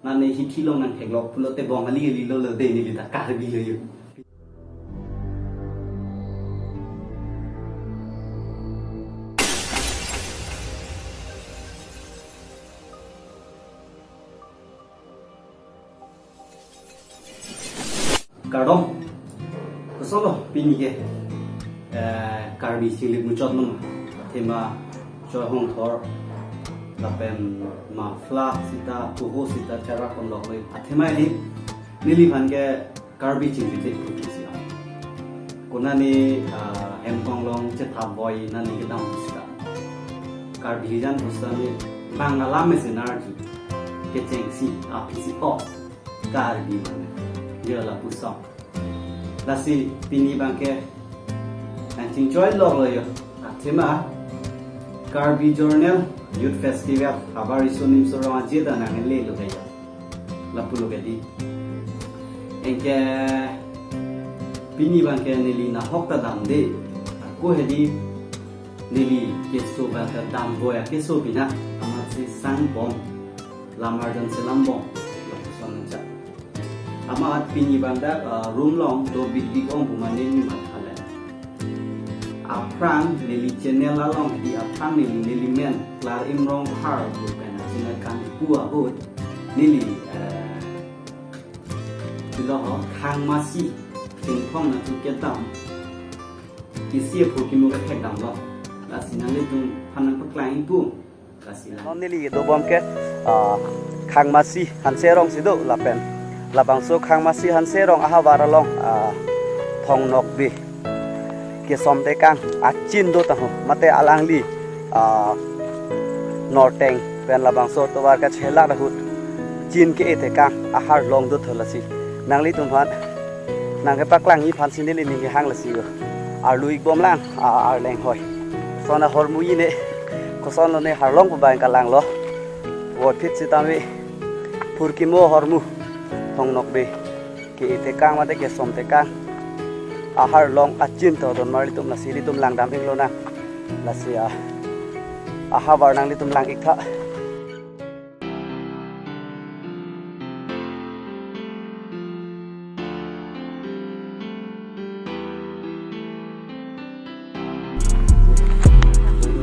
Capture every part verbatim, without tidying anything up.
Ane hithi along nangtheklok pulote Bongali kali lo lo de, neli ta Karbi lo yo. Kardom. Koson lo pini ke, eh, Karbi chinglit muchot lo ma. Athema choi hongthor lapen muffler sita, poho sita chara konlok lo. Athema ili neliphan ke Karbi chinglit pusi lo. Konane, ah, hemkong along chethap voi nani kedam sita. Karbi jan pusitame bang alam isi narju. Kechengsi, aphisi, oh, Karbi mane. Dia lapuson. Lasi pini abangke nangchingchoi lok lo yo. Athema Karbi Journal Youth Festival havar riso nimso rong ajeda nangle lo kayo. Lapu lo kedi. Anke pini abangke neli nahok ta damde. Ako hedi neli keso abangke damvoi akeso pina amatsi sangbom. Lamar jan selam bom. Lapuson nangchak. Amat pini abang dak, ah, room along do big big ong pu mane neli matha le. Aphrang neli channel along hedi aphrang neli neli men Klar Imrong Har pu pen channel kangpu ahut neli, eh, pilo ho Khangmasi Chingthong nangtum kedam. Isi aphu kimo kethek damlo. Lasi nanglitum aphan nangpaklang ingpu. Lasi nang. Non neli dobom ke, ah, Khangmasi Hanse Rong si do lapen labangso Khangmasi Hanse Rong ahavar along, ah, Thong Nokbe kesom tekang achin do taho. Mate alangli, ah, Norteng pen labangso tovar kachelat ahut chin ke-e tekang ahar long do tho lasi. Nanglitum aphan nangkepaklangji aphansi neli ning kehang lasi yo. Arlu ikbom lang, a, Arleng hoi. Sona hormu ine, koson lo ne harlong pu abang kalang lo. Voiphit sitame phurkimo hormu Thong Nokbe ke-e tekang mate kesom tekang ahar long achin tho don mar, ilitum lasi ilitum langdam ik lonang. Lasi a, ahavar nanglitum lang ik tha.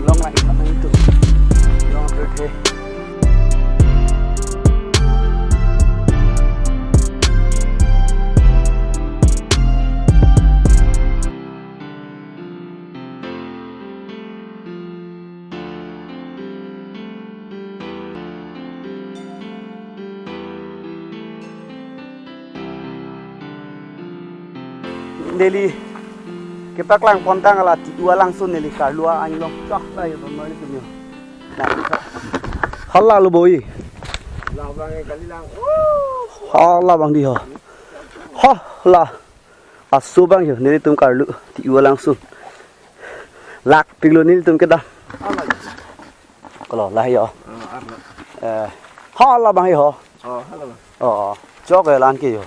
Long lang ik tha itu. Long lang ik tha. Neli kepaklang pontang ala Tiwa Langsun neli karlu a-anglong chok la yo, ton mari tum yo. Hala lo boi. Labang e kali lang. Hala abang di ho. Hala. Aso abang yo, nelitum karlu Tiwa Langsun. Lak pik lo nelitum kedam. Ala. Kalo lahi yo. Ah, arlo. Eh, hala abang yo. Oh, hala abang. Oh, chok e lan ke yo.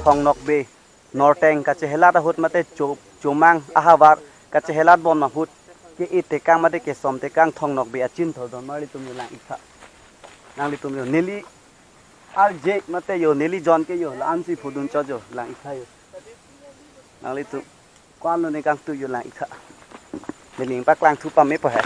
Thong Nokbe, Norteng kachehelat ahut mate Cho-, Chomang ahavar kachehelat bon ahut ke-e tekang mate kesom tekang Thong Nokbe achin tho don mar, ilitum yo lang ik tha. Nanglitum yo neli arje mate yo neli jon ke yo la-ansi phudun cho yo lang ik tha yo. Nanglitum ko-an lo ne kangtu yo lang ik tha. Neli nangpaklang thu pame po he.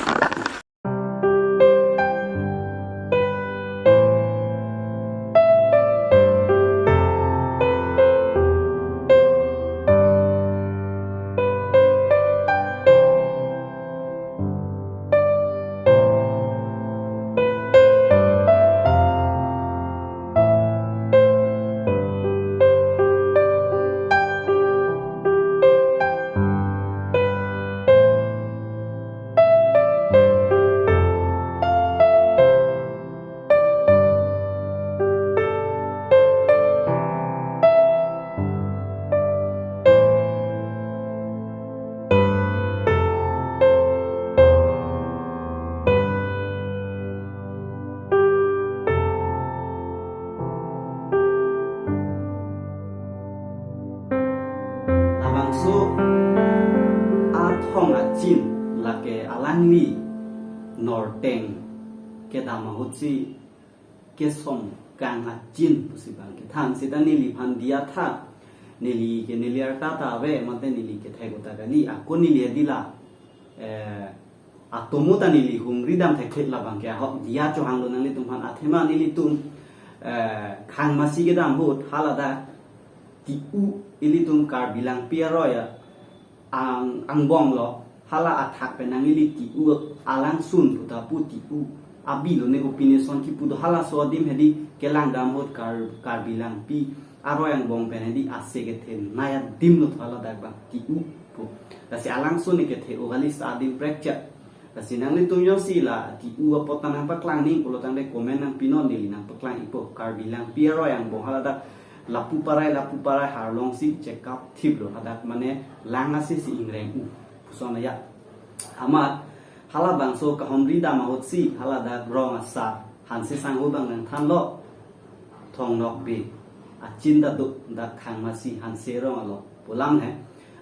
So, athong achin lake alangli norteng kedam ahutsi kesom kang achin pusi bang kethan seta neliphan diya tha, neli ke neli arta ta ave mate neli ke thai kota kali ako neli hedi la, eh, atomo ta neli humri dam thekthe labang ke ahok diya chohanglo nanglitum aphan athema nelitum, eh, khangmasi kedam ahut haladak ti-u ilitum Karbi Langpi aroi a ang angbong lo hala athak pen nangli ti-u alangsun puta pu ti-u abi lo ne opinion kipu do halaso adim hedi kelang dam ahut Kar-, Karbi Langpi aroi angbong pen hedi ase kethe naya dim lo haladak bang ti-u pu. Lasi alangsun ne kethe o kali sa adim prekchak. Lasi nanglitum jongsi la ti-u apot nangpaklang ning pulo tangte comment nangpinon neli nangpaklang ipo Karbi Langpi aroi angbong haladak lapu parai lapu parai harlongsi check up thip lo hadak mane lang asi si ingreng u puson ya. Amat halabangso kahumri dam ahutsi haladak rong asar Hanse sangho bang nangthanlo. Thong Nokbe achin ta do dak khangmasi Hanse rong alo pulang he.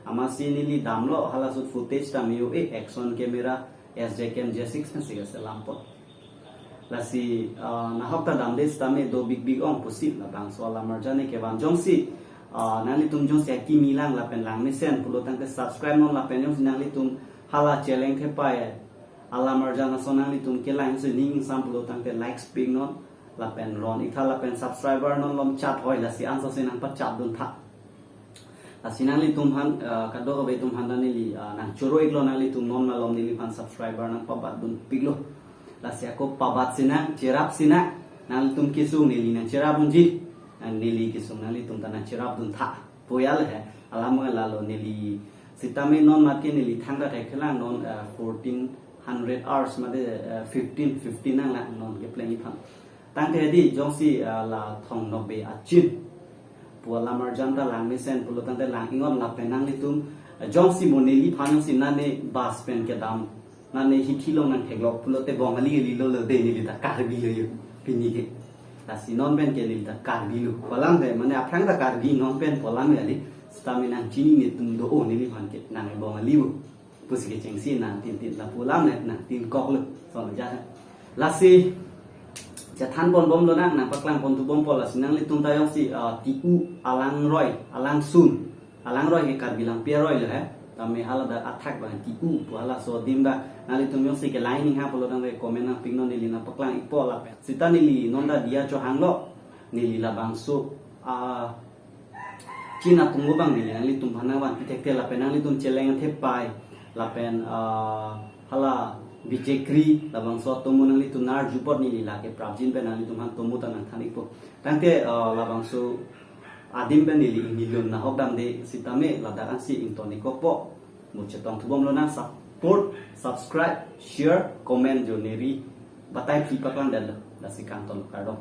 Amatsi neli damlo halaso footage ta me-o e action camera S J cam J six pensi kaselam pot. Lasi, ah, nahok ta damde sitame do big big ong pusi labangso alam arjan ne kevan jongsi, ah, nanglitum jongsi akimi lang lapen lang mesen pulo tangte subscribe non lapen jongsi nanglitum hala cheleng thepai alam arjan ason nanglitum kelang si ning ingsam pulo tangte likes pik non lapen ron ik tha lapen subscriber non lom chat hoi lasi ansa si nangpachat dun tha. Lasi nanglitum aphan, eh, kadokave atum aphan ta neli, eh, nangchoro iklo nanglitum non malom neliphan subscriber nangpabat dun piklo. Lasi ako pabat sinang, cherap sinang, nanglitum kesung neli nangcherap unji, nang neli kesung nanglitum ta nangcherap dun tha. Poyal he, alam lalo neli sitame non mate neli thangta thek kelang non, eh, fourteen hundred hours mate, eh, fifteen, fifteen nang lang non kepleng iphan. Tangte di jongsi, eh, la Thong Nokbe achin pu alam arjan ta lang mesen pulo tangte lang ingon lapen nanglitum, eh, jongsi mo neliphan jongsi nane bus pen kedam nane hithi long nangtheklok pulote Bongali kali lo lo de neli ta Karbi lo yo pini ke. Lasi non pen ke neli ta Karbi lo. Pu alam he mane aphrang ta Karbi non pen pu alam kali. Sitame nangchini netum do o neliphan ke nang Bongali bo. Pusi kechengsi nangtintin lapu alam ne nangtinkok lo. Son ja. Lasi chethan pon bomlo nang nangpaklang pon thu bompo lasi nanglitum ta jongsi, ah, ti-u alangroi, alangsun, alangroi ke Karbi Langpi aroi lo he. Tame haladak athak bang ti-u pu halaso adim bang nanglitum jongsi kelang ning ha pulo tangte comment nangpik non neli nangpaklang ikpo lapen. Sita neli non ta diya chohanglo neli labangso, ah, chin atum bang neli nanglitum aphan nangvanpi thekthe lapen nanglitum cheleng thepai lapen, ah, hala bichekri labangso atum nanglitum nar jupot neli lake prapjin pen nanglitum aphan tomo ta nangthan ikpo. Tangte, ah, labangso adim pen neli ingni lun nahok damde sitame ladak ansi ington ikpo. Mo chetong thu bomlo nang support, subscribe, share, comment jo neri batai pi paklang damlo. Lasi kangton kardom.